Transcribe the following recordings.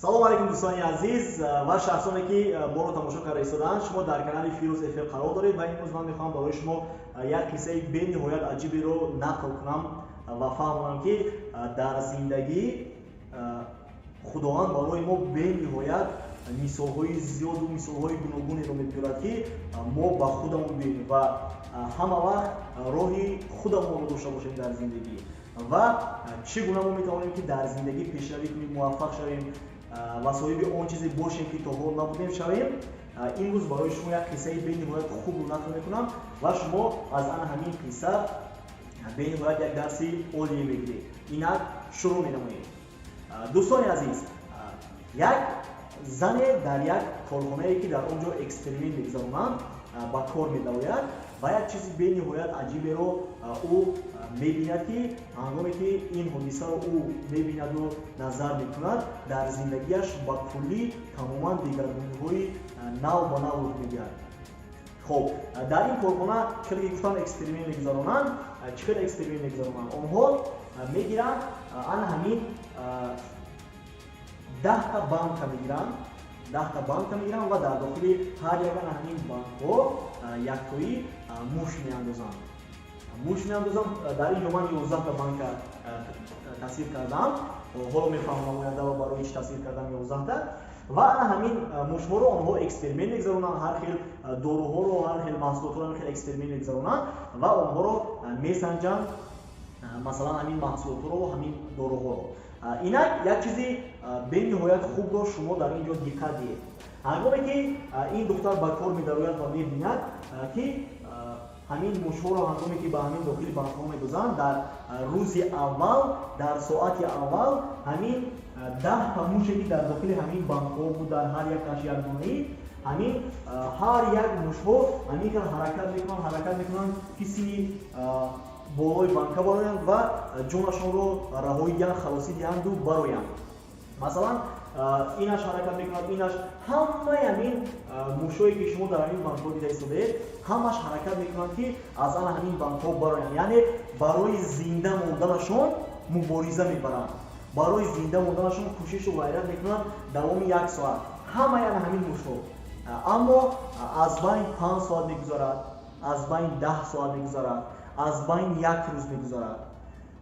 Салом алейкум, дӯстони азиз ва шахсоне, ки моро тамошо карда истодаанд. Шумо дар канали Фирӯз ФМ қарор доред ва имрӯз ман мехоҳам барои шумо як қиссаи бениҳоят аҷиберо нақл кунам ва фаҳмонам, ки дар зиндагӣ Худованд барои мо бениҳоят мисолҳои зиёду мисолҳои гуногунеро мебиёрад, ки мо ба худамон биёем ва ҳама вақт роҳи худамонро дошта бошем дар зиндагӣ ва чӣ гуна мо метавонем, ки дар зиндагӣ пешравӣ кунем, муваффақ шавем ва соҳиби он чизе бошем, ки то ҳол набудем, шавем. Имрӯз барои шумо як қиссаи бениҳоят хубро нақл мекунам ва шумо аз ана ҳамин қисса бениҳоят як дарси олие мегиред. Инак, шурӯъ менамоем. Дӯстони азиз, як зане дар як корхонае, ки дар он ҷо эксперимент мегузаронанд, ба кор медарояд ва як чизи бениҳоят аҷиберо ӯ мебинад, ки ҳангоме ки ин ҳодисаро ӯ мебинаду назар мекунад, дар зиндагиаш ба куллӣ тамоман дигаргуниҳои нав ба нав рух медиҳад. Хоб, дар ин корхона, хеле ки гуфтам, эксперимент мегузаронанд. Чӣ хел эксперимент мегузаронанд? Онҳо мегиранд, ана ҳамин 10-та банка мегиранд, 10-та банка мегиранд ва дар дохили ҳар як ана ҳамин банкҳо яктои муш меандозанд, муш меандозанд. Дар ин ҷо ман 11-та банка тасвир кардам. Ҳоло мефаҳмам оянда барои чӣ тасвир кардам 11-та. Ва ана ҳамин мушҳоро онҳо эксперимент мегузаронанд, ҳар хел доруҳоро, ҳар хел маҳсулотҳоро ҳамин хел эксперимент мегузаронанд ва онҳоро месанҷанд, масалан, ҳамин маҳсулотҳоро, ҳамин доруҳоро. Инак, як чизи бениҳоят хубро шумо дар ин ҷо диққат диҳед. Ҳангоме ки ин духтар ба кор медарояд ва мебинад, ки ҳамин мушҳоро, ҳангоме ки ба ҳамин дохили банкҳо медозанд, дар рӯзи аввал, дар соати аввал ҳамин 10-та муше, ки дар дохили ҳамин банкҳо буд, дар ҳар якаш як донаи ҳамин, ҳар як мушҳо ҳамин хел ҳаракат мекунанд, ҳаракат мекунанд, ки сини болои банка бароянд ва ҷонашонро раҳоӣ диҳанд, халосӣ диҳанду бароянд. Масалан, инаш ҳаракат мекунад, инаш, ҳамаи ҳамин мушҳое, ки шумо дар ҳамин банкҳо дида истодаед, ҳамаш ҳаракат мекунанд, ки аз ана ҳамин банкҳо бароянд. Яъне барои зинда монданашон мубориза мебаранд, барои зинда монданашон кӯшишу ғайрат мекунанд давоми як соат ҳамаи ана ҳамин мушҳо. Аммо аз байн 5 соат мегузарад, аз байн 10 соат мегузарад, аз байн як рӯз мегузарад.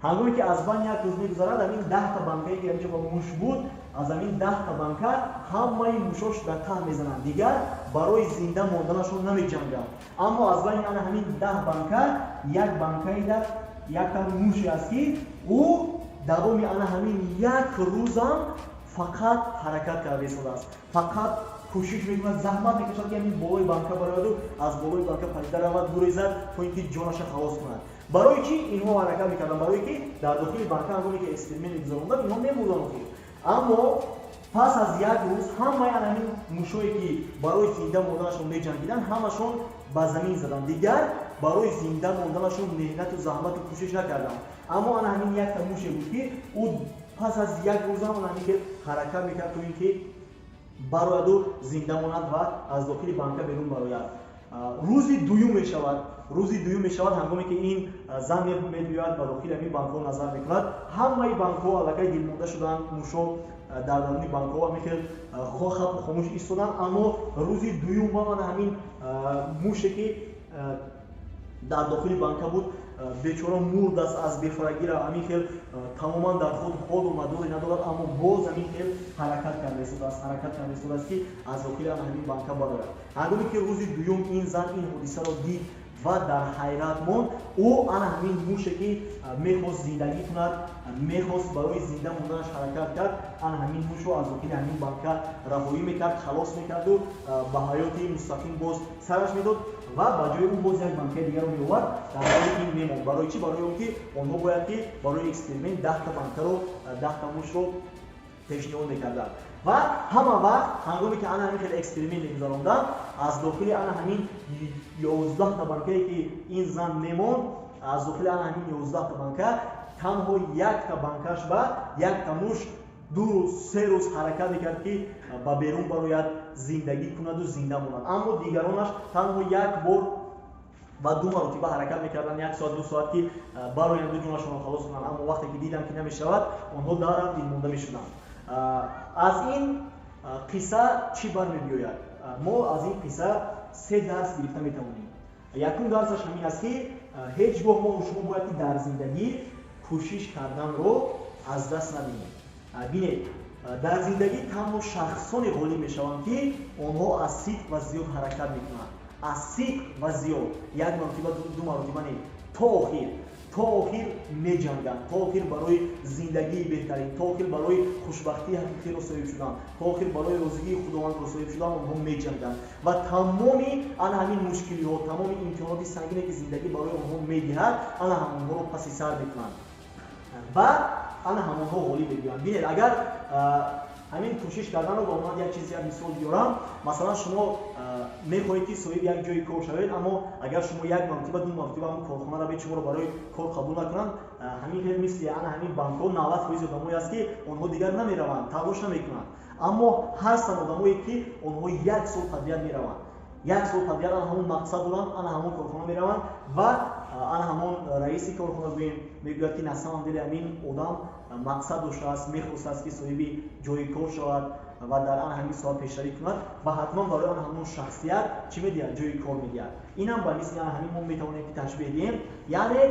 Ҳангоме ки аз байн як рӯз мегузарад, ҳамин 10-та банкае, ки ҳаминҷо ба муш буд, аз ҳамин 10-та банка ҳамаи мушош дар таҳ мезананд, дигар барои зинда монданашон намеҷанганд. Аммо аз байни ана ҳамин 10 банка як банкаида якта муше аст, ки ӯ давоми ана ҳамин як рӯзам фақат ҳаракат карда истодааст, фақат кӯшиш мекунад, заҳмат мекашад, ки ҳамин болои банка барояду аз болои банка парида равад, гурезад, то ин ки ҷонаша халос кунад. Барои чӣ инҳо ҳаракат мекарданд? Барое ки дар дохили банка, ҳангоме ки эксперимент мегузаронданд, инҳо мемурданд охир. Аммо пас аз як рӯз ҳамаи ана ҳамин мушое, ки барои зинда монданашон меҷангиданд, ҳамашон ба замин заданд, дигар барои зинда монданашон меҳнату заҳмату кӯшиш накарданд. Аммо ана ҳамин якта муше буд, ки ӯ пас аз як рӯзам ана ҳамин ки ҳаракат мекард, то ин ки барояду зинда монад ва аз дохили банка берун барояд. Рӯзи дуюм мешавад, рӯзи дуюм мешавад. Ҳангоме ки ин зан мебиёяд, ба дохили ҳамин банкҳо назар мекунад, ҳамаи банкҳо аллакай дилмонда шуданд, мушҳо дар даруни банкҳо ҳамин хел хапу хомӯш истоданд. Аммо рӯзи дуюм ба мана ҳамин муше, ки дар дохили банка буд, бечора мурдааст аз бефарагира, ҳамин хел тамоман дар худ ҳолу мадоре надорад, аммо боз ҳамин хел ҳаракат карда истодааст, ҳаракат карда истодааст, ки аз дохили ана ҳамин банка барояд. Ҳангоме ки рӯзи дуюм ин зан ин ҳодисаро дид ва дар ҳайрат монд, ӯ ана ҳамин муше, ки мехост зиндагӣ кунад, мехост барои зинда монданаш ҳаракат кард, ана ҳамин мушро аз дохили ҳамин банка раҳоӣ мекард, халос мекарду ба ҳаёти мустақим боз сараш медод ва ба ҷои ӯ боз як банкаи дигарро меовард, дар ҷои ин мемонд. Барои чӣ? Барои он ки онҳо бояд ки барои эксперимент 10-та банкаро, 10-та мушро пешниҳод мекарданд. Ва ҳама вақт, ҳангоме ки ана ҳамин хел эксперимент мегузаронданд, аз дохили ана ҳамин 11-та банкае, ки ин зан мемонд, аз дохили ана ҳамин 11-та банка танҳо якта банкаш ба якта муш 2 рӯз, 3 рӯз ҳаракат мекард, ки ба берун барояд, зиндагӣ кунаду зинда монад. Аммо дигаронаш танҳо як бор ва ду маротиба ҳаракат мекарданд, як соат, 2 соат, ки бароянду ҷонашонро халос кунанд. Аммо вақте ки диданд, ки намешавад, онҳо дарав дилмонда мешуданд. Аз ин қисса чӣ бармебиёяд? Мо аз ин қисса се дарс гирифта метавонем. Якум дарсаш ҳамин аст, ки ҳеҷ гоҳ мо шумо бояд ки дар зиндагӣ кӯшиш карданро аз даст надиҳем. Бинед, дар зиндагӣ танҳо шахсоне ғолиб мешаванд, ки онҳо аз сидқ ва зиёд ҳаракат мекунанд. Аз сидқ ва зиёд, як маротиба, ду маротиба не, то охир, то охир меҷанганд, то охир барои зиндагии беҳтарин, то охир барои хушбахтии ҳақиқиро соҳиб шудан, то охир барои розигии Худовандро соҳиб шудан онҳо меҷанганд ва тамоми ана ҳамин мушкилиҳо, тамоми имтиҳоноти сангине, ки зиндагӣ барои онҳо медиҳад, ана ҳамонҳоро паси сар мекунанд ва ана ҳамонҳо ғолиб мебиёянд. Бинед, агар ҳамин кӯшиш карданро ба монанд як чиз, як мисол биёрам, масалан, шумо мехоҳед, ки соҳиби як ҷои кор шавед, аммо агар шумо як маротиба, ду маротиба ҳамон корхона равед, шуморо барои кор қабул накунанд, ҳамин хел мисли ана ҳамин банкҳо 90% одамое аст, ки онҳо дигар намераванд, талош намекунанд. Аммо ҳастанд одамое, ки онҳо як сол подряд мераванд, як сол подряд ана ҳамон мақсад доранд, ана ҳамон корхона мераванд ва ана ҳамон раиси корхона, гӯем, мегӯяд, ки на самом деле ҳамин одам мақсад доштааст, мехостааст, ки соҳиби ҷои кор шавад ва дар ана ҳамин соат пешравӣ кунад ва ҳатман барои ана ҳамон шахсият чӣ медиҳад? Ҷои кор медиҳад. Инам ба мисли ана ҳамин мо метавонем, ки ташбеҳ диҳем. Яъне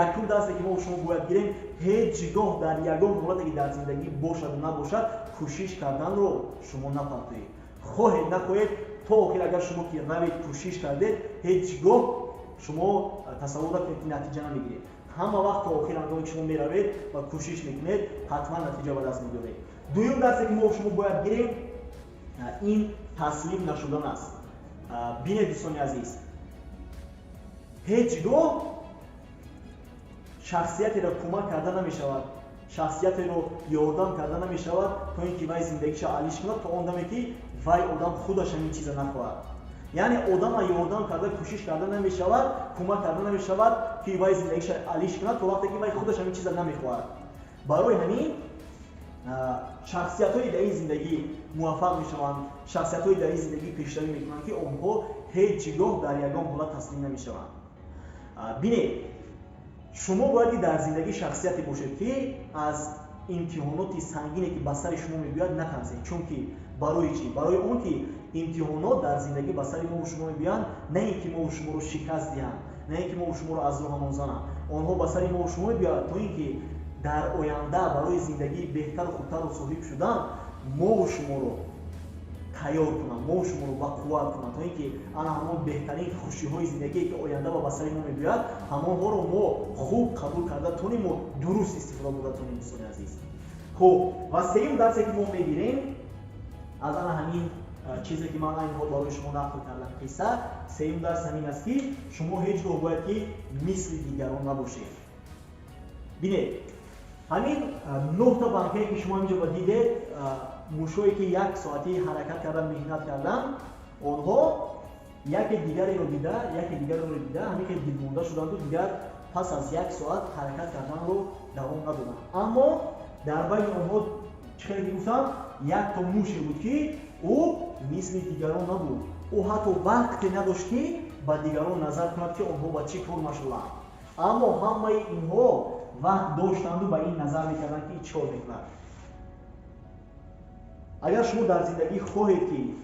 якум дарсе, ки мо шумо бояд гирем: ҳеҷ гоҳ дар ягон ҳолате, ки дар зиндагӣ бошаду набошад, кӯшиш карданро шумо напартоед. Хоҳед, нахоҳед, то охир агар шумо ки равед, кӯшиш кардед, ҳеҷ гоҳ шумо тасаввур накунед, ки натиҷа намегиред. Ҳама вақт то охир ҳангоме ки шумо меравед ва кӯшиш мекунед, ҳатман натиҷа ба даст меоред. Дуюм дарсе, ки мо шумо бояд гирем, ин таслим нашудан аст. Бинед, дӯстони азиз, ҳеҷ гоҳ шахсиятеро кӯмак карда намешавад, шахсиятеро ёрдам карда намешавад, то ин ки вай зиндагиша алиш кунад, то он даме ки вай одам худаш ҳамин чиза нахоҳад. Яъне одама ёрдам карда, кӯшиш карда намешавад, кӯмак карда намешавад, ки вай зиндагиша алиш кунад, то вақте ки вай худаш ҳамин чиза намехоҳад. Барои ҳамин шахсиятҳое дар ин зиндагӣ муваффақ мешаванд, шахсиятҳое дар ин зиндагӣ пешравӣ мекунанд, ки онҳо ҳеҷ гоҳ дар ягон ҳолат таслим намешаванд. Бинед, шумо бояд ки дар зиндагӣ шахсияте бошед, ки аз имтиҳоноти сангине, ки ба сари шумо мебиёяд, натарсед. Чунки барои чӣ? Барои он ки имтиҳонот дар зиндагӣ ба сари мову шумо мебиёянд на ин ки мову шуморо шикаст диҳанд, на ин ки мову шуморо аз роҳамон зананд. Онҳо ба сари мову шумо мебиёяд, то ин ки дар оянда барои зиндагии беҳтару хубтару соҳиб шудан мову шуморо тайёр кунанд, мову шуморо ба қувват кунанд, то ин ки ана ҳамон беҳтарин хушиҳои зиндагие, ки оянда ба сари мо мебиёяд, ҳамонҳоро мо хуб қабул карда тонему дуруст истифода бурда тонем, дӯстони азиз. Хуб, ва сеюм дарсе, ки мо мегирем аз ана ҳамин чизе, ки ман айни ҳол барои шумо нақл кардам, қисса, сеюм дарс ҳамин аст, ки шумо ҳеҷ гоҳ бояд ки мисли дигарон набошед. Бинед, ҳамин нӯҳта банкае, ки шумо инҷо ба дидед, мушое, ки як соатӣ ҳаракат кардан, меҳнат кардан, онҳо яке дигареро дида, яке дигареро дида, ҳамин хел дилмонда шуданду дигар пас аз як соат ҳаракат карданро давом надоданд. Аммо дар байни онҳо, чӣ хеле ки гуфтам, якто муше буд, ки ӯ мисли дигарон набуд. Ӯ ҳатто вақте надошт, ки ба дигарон назар кунад, ки онҳо ба чӣ кор машғуланд. Аммо ҳамаи инҳо вақт доштанду ба ин назар мекарданд, ки чӣ кор мекунад. Агар шумо дар зиндагӣ хоҳед, ки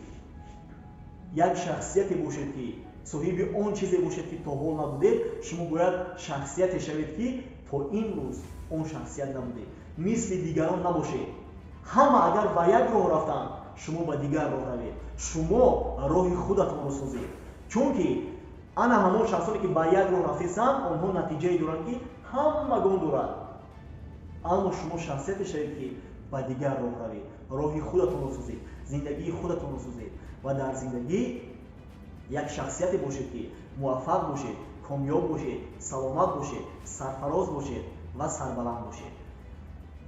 як шахсияте бошед, ки соҳиби он чизе бошед, ки то ҳол набудед, шумо бояд шахсияте шавед, ки то имрӯз он шахсият набудед. Мисли дигарон набошед. Ҳама агар ба як роҳ рафтанд, шумо ба дигар роҳ равед, шумо роҳи худатонро созед. Чунки ана ҳамон шахсоне, ки ба як роҳ рафтесанд, онҳо натиҷае доранд, ки ҳамагон дорад. Аммо шумо шахсияте шавед, ки ба дигар роҳ равед, роҳи худатонро созед, зиндагии худатонро созед ва дар зиндагӣ як шахсияте бошед, ки муваффақ бошед, комёб бошед, саломат бошед, сарфароз бошед ва сарбаланд бошед.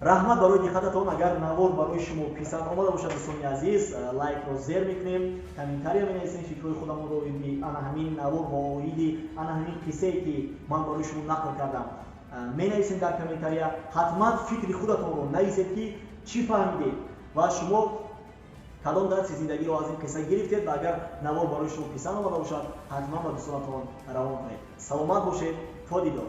Раҳмат барои диққататон. Агар навор барои шумо писанд омада бошад, дӯстони азиз, лайкро зер мекунем, комментария менависем, фикрҳои худамонро оиди ана ҳамин навор ва оиди ана ҳамин қиссае, ки ман барои шумо нақл кардам, менависем дар комментария. Ҳатман фикри худатонро нависед, ки чӣ фаҳмидед ва шумо кадом дарси зиндагиро аз ин қисса гирифтед. Ва агар навор барои шумо писанд омада бошад, ҳатман ба дӯстонатон равон кунед. Саломат бошед, то дидор.